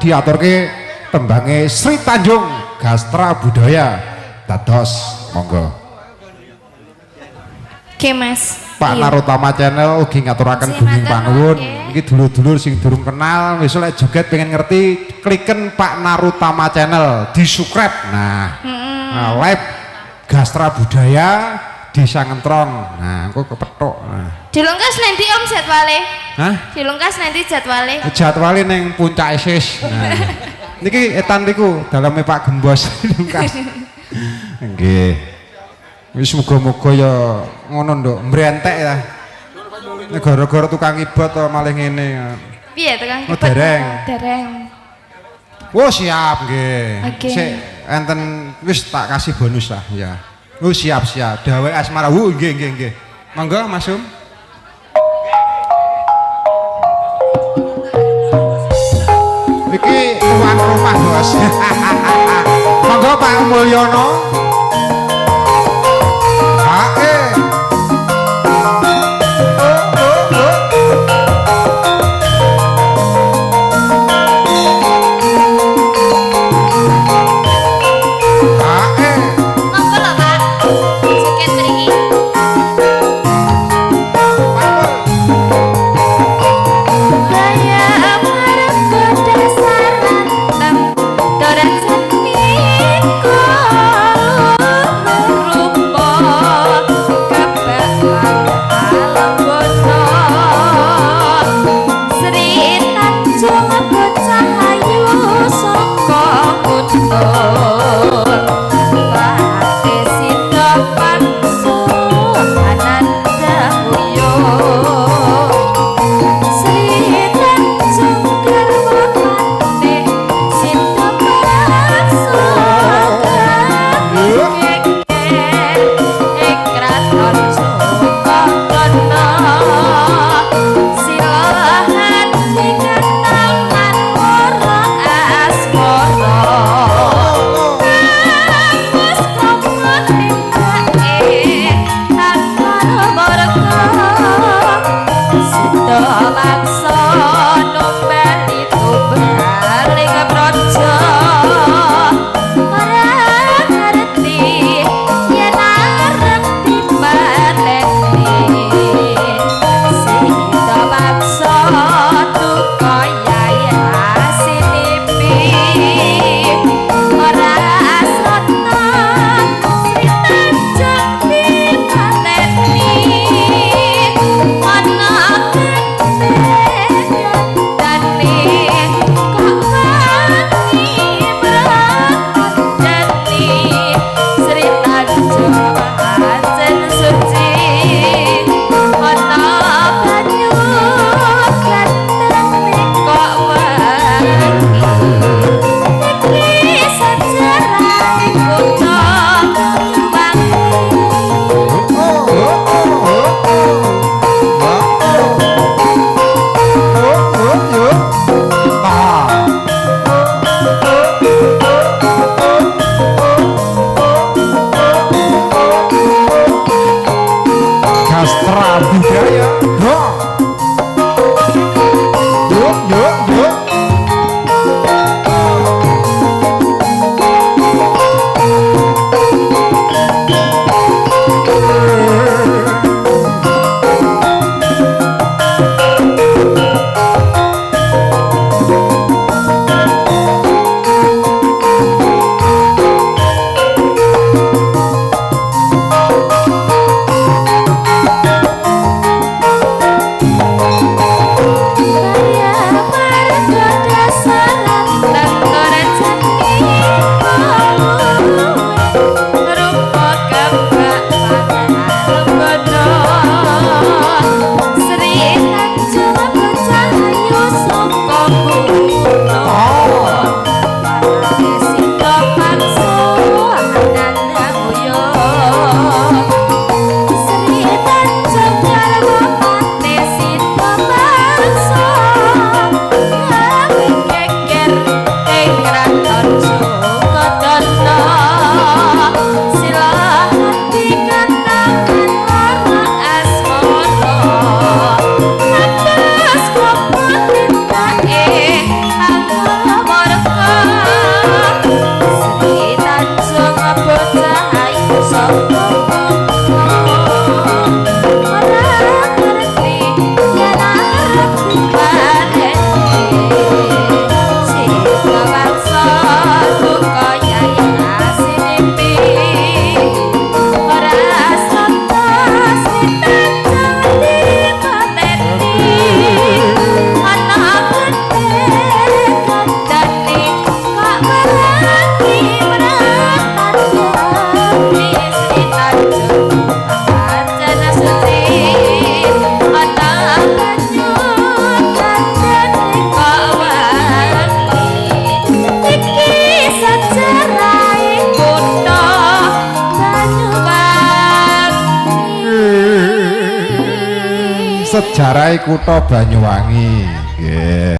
diaturke tembange Sri Tanjung Gastra Budaya. Dados monggo. Oke, Mas. Pak Iya. Narotama Channel ugi ngaturaken Sing gunging matur panuwun. nuwun, Iki dulur-dulur sing durung kenal, wis lek joget pengen ngerti, kliken Pak Narotama Channel, di subscribe. Nah, nah, live Gastra Budaya Desa Ngentrong. Nah, engko kepethuk. Nah. Dilungkas nanti Om jadwale. Hah? Dilungkas nanti jadwale. Jadwale ning puncak ISIS. Nah. Niki etan niku daleme Pak Gembos dilungkas. Nggih. Wis muga-muga ya ngono nduk, mbrentek ya. Nek gara-gara tukang ibot to malih ngene. Piye tukang Oh, keyboard? dereng. Dereng. Oh siap nggih. Oke. Sik enten wis tak kasih bonus lah ya. Oh siap siap. Dawe asmara. Wuh nggih nggih nggih. Monggo Mas Um. Iki tuan rumah, Bos. Monggo Pak Mulyono. Hae. Oh, oh, oh. Hae. Monggo lho, Pak. Joget mriki. Pak Mul. Kaya marga dasaran tem Dora jatmiko. Sejarah kutha Banyuwangi.